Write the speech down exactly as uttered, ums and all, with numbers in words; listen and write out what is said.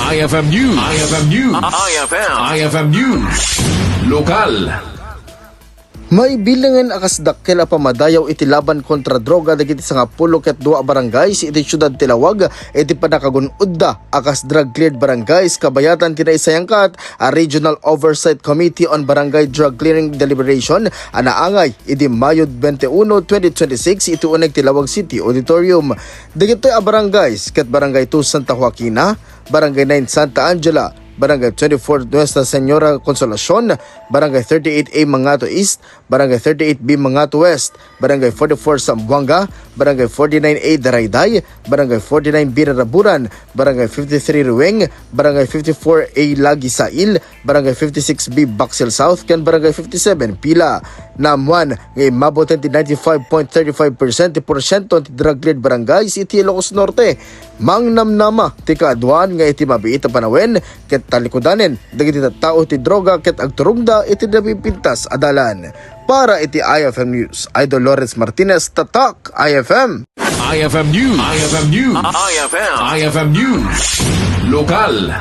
I F M News. I F M News. I F M. I F M News. Lokal. Maibilangen a kas dakkel a pamadayaw iti laban kontra droga dagiti sangapulo ket dua a barangays iti siudad ti Laoag iti pannakagun-odda a kas drug-cleared barangays kabayatan ti naisayangkat a Regional Oversight Committee on Barangay Drug Clearing Deliberation a naangay idi Mayo twenty-one, twenty twenty-six iti uneg ti Laoag City Auditorium. Dagitoy a barangays ket Barangay two Santa Joaquina, Barangay nine Santa Angela, Barangay twenty-four Nuestra Señora Consolacion, Barangay thirty-eight A Mangato East, Barangay thirty-eight B Mangato West, Barangay forty-four Zamboanga, Barangay forty-nine A Darayday, Barangay forty-nine B Raraburan, Barangay fifty-three Ruweng, Barangay fifty-four A Lagisail, Barangay fifty-six B Baksel South, ken Barangay fifty-seven Pila. Naammuan nga immabuten ti ninety-five point thirty-five percent ti porsiento ti drug-cleared barangays iti Ilocos Norte. Mangnamnama ti kaaduan nga iti mabiit a panawen ket talikudanen dagiti tattao ti droga ket agturongda iti napipintas a dalan. Para iti I F M News, Idol Lawrence Martinez, Tatak I F M. I F M News. I F M News. I F M. I F M News. Lokal.